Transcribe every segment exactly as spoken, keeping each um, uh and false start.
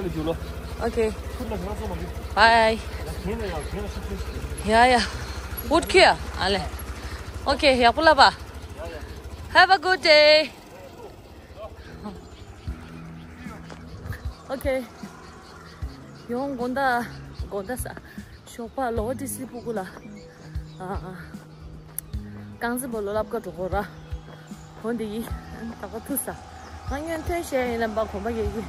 Okay. Bye. Yeah, yeah. Good care. Ale. Okay, ཡག་པོ་ལབ་པ། Have a good day. Okay. ཡོང་དགོང་དག་དགོང་དག་ས། ཞོགས་པ་ལོ་ཏི་སི་སྤུ་གུ་ལ། ཨ། རྐང་འཛིན་པོ་ལོ་ལབ་ཀ་འགྲོ་གོ་ར། འོ་འདི་ཡིན། ད་ག་ཐུག་ས། ང་ཉོན་ཐོན་བཤད་ཡིན་ལམ་པ་གོམ་པ་ཡེ་གི།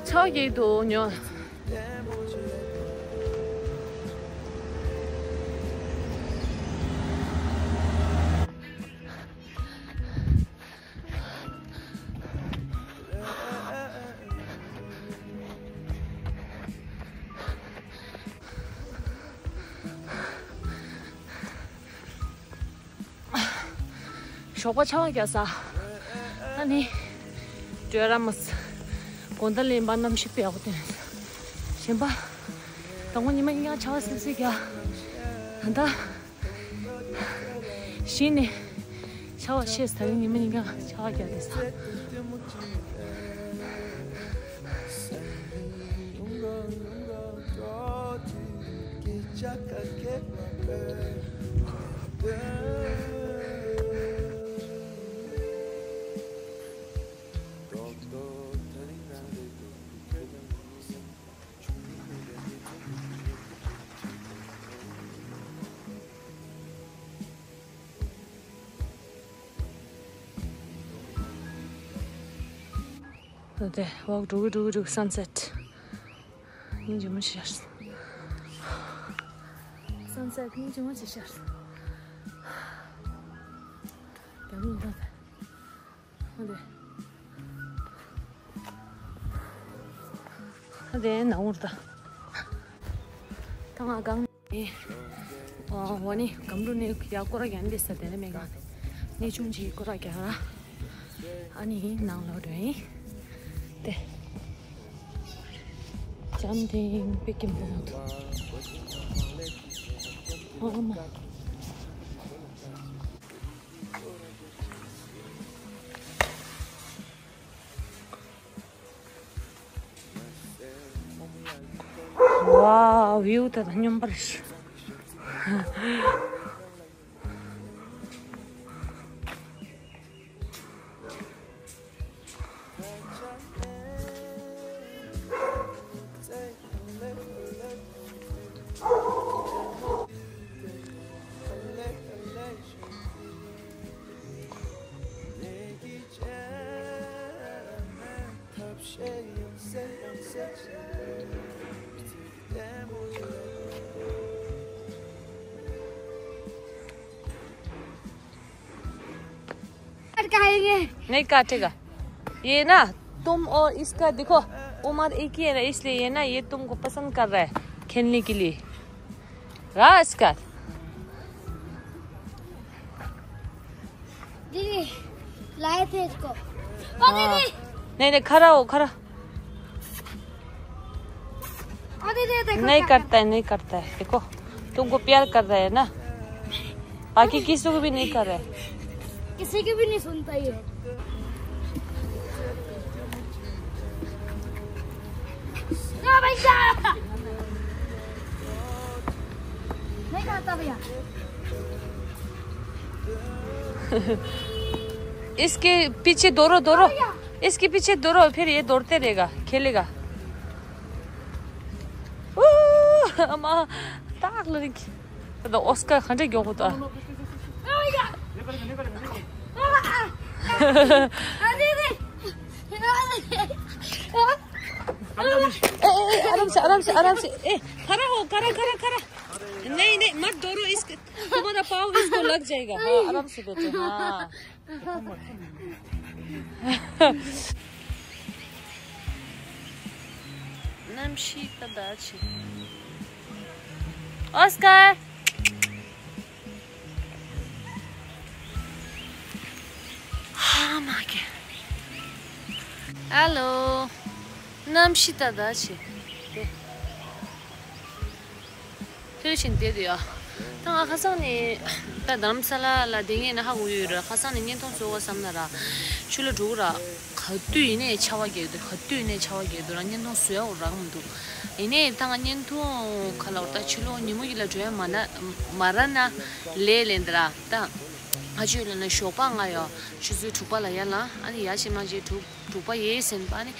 ཆོག་གི་འདུག་ཉོ། ཞོགས་པ་ཆར་པ་བརྒྱབ་ས། ཨ་ནི། བྲོས་ར་མ་ས། དགོང་དག་ལེན་པ་གནམ་གཤིས་དཔེ་ཡག་པོ་བསྟན། གཞན་པ། དང་པོ་ཉི་མ་གཉིས་ཀ་ཆར་པ་སིབ་སིབ་བརྒྱབ། ད་ལྟ། གཞི་ནས་ཆར་པ་ཆད་ས། ད་རིང་ཉི་མ་གཉིས་ཀ་ཆར་པ་བརྒྱབ་བསྡད་ས། དེ་འོག་འགྲོ་གི་འགྲོ་གི་འགྲོ་གི། Sunset། སྙིང་རྗེ་མོ་ཞིག་ཤར། Sunset། སྙིང་རྗེ་མོ་ཞིག་ཤར། རྒྱ་མི་འདུག་ད། ཨ་དེ། ཨ་དེ་ནང་ངུར་ད། ད་ང་གང་ནས། ཨོ་ནི་གམ་རུ་ནས་ཡ་སྐོར་ར་རྒྱག་འདི་ས། དེ་ནས་མེད་ག་ནས་ཆུང་ཆེ་སྐོར་ར་རྒྱག་ར། ཨ་ནི་ནང་ལོག་འགྲོ་ཡིན། དེ། ཅམ་དེ་པེ་ཀིམ་པོ་མོ་ཐུ། ཨོ་མ། ཝའོ། བིའུ་ད་ད་སྙོམས་པར། नहीं काटेगा। ये ना, तुम और इसका देखो, उम्र एक ही है ना, इसलिए ये ना, ये तुमको पसंद कर रहा है खेलने के लिए। राजकर। दीदी, लाए थे इसको। ओ दीदी। नहीं, नहीं, खड़ा हो, खड़ा। ओ दीदी, देखो नहीं क्या करता है, नहीं करता है। देखो, तुमको प्यार कर रहा है ना, बाकी किसी को भी नहीं कर रहा है। किसी की भी नहीं सुनता ये। ना भैया। नहीं खाता भैया। इसके पीछे दौड़ो, दौड़ो। इसके पीछे दौड़ो, फिर ये दौड़ते रहेगा, खेलेगा। ओ, अम्मा, ताक लड़की। तो उसका खंडे क्यों होता? ए, ए, ए, आराम से, आराम से, आराम से। ए, खड़ा हो, खड़ा, खड़ा, खड़ा। नहीं, नहीं, मत दौड़ो, इसके, तुम्हारा पाँव इसको लग जाएगा। हाँ, आराम से बैठो, हाँ। གནམ་གཤིས་ད་ད་ཆེ། ཨོ་སྐར། ཧ་མ་གེ། ཧེ་ལོ། གནམ་གཤིས་ད་ད་ཆེ། དེ། ཐོལ་ཕྱིན་བསྡད་དུ་ཡ། ད་ང་ཁ་སང་ནས་ད་རྡ་རམ་ས་ལ་ལ་བསྡད་མཁན་ནི་ཧ་གོ་ཡོད་རེད། ཁ་སང་ནས་བརྙན་ཐུང་བཟོ་བ་བསམ་ན་ར། ཆུ་ལ་འགྲོ་གི་ར། ག་དུས་ཡིན་ནའི་ཆར་པ་རྒྱག་གི་འདུག་ག་དུས་ཡིན་ནའི་ཆར་པ་རྒྱག་གི་འདུག་ར། བརྙན་ཐུང་བཟོ་ཡག་རག་གི་མི་འདུག་ཡིན་ནའི་ད་ང་བརྙན་ཐུང་ག་ལ་བར་ད་ཕྱི་ལོགས་ཉིན་མོ་ཡིན་ལ་འགྲོ་ཡ་མ་ན་མ་ར་ན་ལས་ལེན་ད་ར་ད། ང་ཆུ་ལ་ན་ཞོགས་པ་ང་ཡ་ཆུ་ཚོད་དྲུག་པ་ལ་ཡར་ལངས། ཨ་ནི་ཡར་ཕྱིན་མ་བྱས་དྲུག་དྲུག་པ་ཡས་ཟིན་པ་ནི།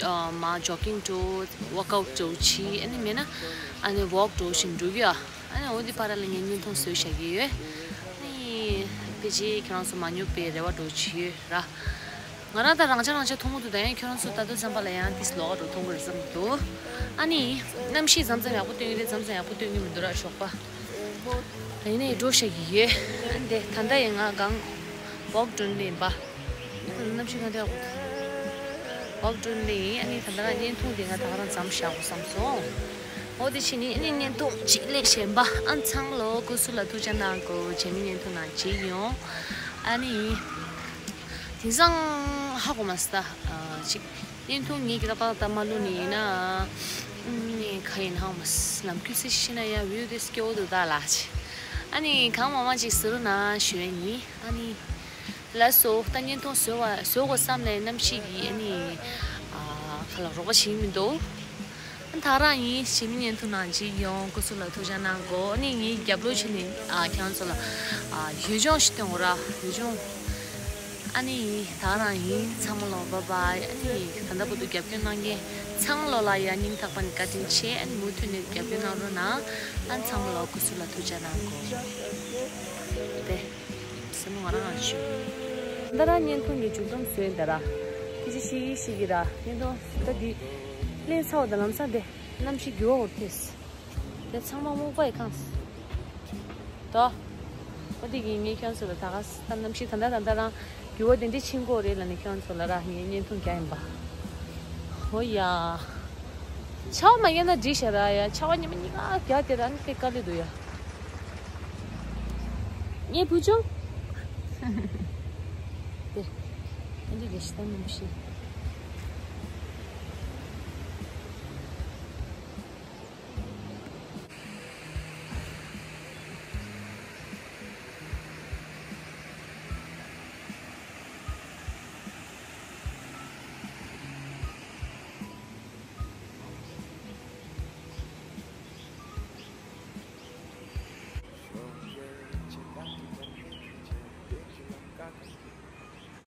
ཨ་མ་ཇོག་གིང་འགྲོ། ཝོག་ཨའུཊ་འགྲོ་བྱེད། ཨ་ནི་མེད་ན་ཨ་ནི་ཝོག་འགྲོ་བཞིན་འགྲོ་གི་ཡ། ཨ་ནི་འོ་དེ་བར་ལ་ངས་བརྙན་ཐུང་བཟོས་བཞག་གི་ཡོད། ཨ་ནི་ཕལ་ཆེར་ཁྱེད་རང་ཚོ་མ་ཉོབ་པའི་རེ་བ་འགྲོ་བྱེད་ཡོད་ར། ང་རང་ད་རང་ཆ་རང་ཆ་མཐོང་གི་འདུག་ད་ཡང་ཁྱེད་རང་ཚོ་ལྟ་དུས་ཙམ་པ་ལ་ཡང་ཏིས་ལོག་འགྲོ་མཐོང་གི་རེད་བསམ་གི་འདུག་ཨ་ནི་གནམ་གཤིས་མཚམས་མཚམས་ཡག་པོ་སྟོན་གི་རེད། མཚམས་མཚམས་ཡག་པོ་སྟོན་གི་མི་འདུག་ར། ཞོགས་པ། ཡིན་ནའི་འགྲོ་བཞག་གི་ཡོད། ཨ་འདི་ད་ལྟ་ཡིན་ང་གང་ཝོག་འགྲོ་ནི་ཡིན་པ། གནམ་གཤིས་གང་འདྲ་ཝོག་འགྲོ་ནི་ཡིན། ཨ་ནི་ད་ལྟ་རང་བརྙན་ཐུང་འདི་ང་ད་ག་རང་མཚམས་བཞག་དགོས་བསམ་སོང་། འོ་དེ་བྱས་ནི་ཨ་ནི་བརྙན་ཐུང་གཅིག་ལས་གཞན་པ་ཨ་ཚང་མ་ལོ་སྐུ་གཟུགས་ལ་ཐུགས་ཅག་གནང་གོ། རྗེས་མའི་བརྙན་ཐུང་ནང་མཇལ་ཡོང་། ཨ་ནི་དེང་སང་ཧ་གོ་མ་སོང་ད་ཅིག་བརྙན་ཐུང་ངས་ཀྱི་ད་པ་ད་མ་ལུ་ནི་ཡིན་ན། ཨ་ནི་ག་ཡིན་ཧ་གོ་མ་སོང་། ལམ་ཁུ་སི་ཤི་ན་ཡ་བིའུ་དེ་སྐྱོ་བོ་འདུག་ད་ལ་ཅི། ཨ་ནི་གང་མང་མང་ཅིག་ཟེར་རོགས་གནང་ཞུ་ཡ་ཡིན། ཨ་ནི། ལགས་སོ། ད་བརྙན་ཐུང་བཟོ་བ་བཟོ་དགོས་བསམ་ནས་གནམ་གཤིས་ཀྱི་ཨ་ནི་ཨ་ཁ་ལ་རོགས་པ་བྱེད་ཀྱི་མི་འདུག་ཨ་ད་རང་ཡིན། རྗེས་མའི་བརྙན་ཐུང་ནང་མཇལ་ཡོང་། སྐུ་གཟུགས་ལ་ཐུགས་ཅག་གནང་གོ། ཨ་ནི་ངའི་རྒྱབ་ལོགས་ཕྱི་ནས་ཨ་ཁྱེད་རང་ཚོ་ལ་ཨ་ཡུལ་ལྗོངས་ཤིག་སྟོན་དགོས་ར། ཡུལ་ལྗོངས། ཨ་ནི་ད་རང་ཡིན། ཚང་མ་ལོ་བྷའི་བྷའི། ཨ་ནི་ད་ལྟ་བར་དུ་རྒྱབ་སྐྱོར་གནང་མཁན་ཚང་མ་ལོ་ལ་ཡ་སྙིང་ཐག་པ་ནས་བཀའ་དྲིན་ཆེ། ཨ་ནི་མུ་མཐུད་ནས་རྒྱབ་སྐྱོར་གནང་རོགས་གནང་། ཨ་ནི་ཚང་མ་ལོ་སྐུ་གཟུགས་ལ་ཐུགས་ཅག་གནང་གོ། དེ། སེམས་ང་རང་ལ་ཞུ། ད་ར་བརྙན་ཐུང་གི་མཇུག་སྡོམ་བཟོས་ཡིན་ད་ར། ཁྱེད་ཀྱིས་ཤེས་ཀྱི་ཤེས་ཀྱི་ར། བརྙན་ཐུང་ད་འདི་ལེན་ཚར་བ་དང་ལམ་སང་དེ་གནམ་གཤིས་འགྱུར་བ་འོར་ཐེས། དེ་ཚང་མ་སྨུག་པ་ཡི་ཁང་། དོ། ཨོ་དེ་གི་ངས་ཁྱོད་ཚོ་ལ་ད་ག་ས་ད་གནམ་གཤིས་ད་ད་ད་ད་རང་འགྱུར་བ་དེ་འདྲའི་ཕྱིན་གོ་རེད་ལ་ནི་ཁྱོད་ཚོ་ལ་ར་ངས་བརྙན་ཐུང་རྒྱག་ཡིན་པ། ཨོ་ཡ། ཆར་པ་མ་ཡིན་ན་འགྲིག་ཤག་ར་ཡ། ཆར་པ་ཉི་མ་གཉིས་ཀ་རྒྱག་དེ་ར་ནི་དེ་དཀའ་ལས་འདུག་ཡ། ངའི་བུ་ཆུང་། དེ། ཨ་འདི་རེ་ཞིག་ད་ནམ་ཞིག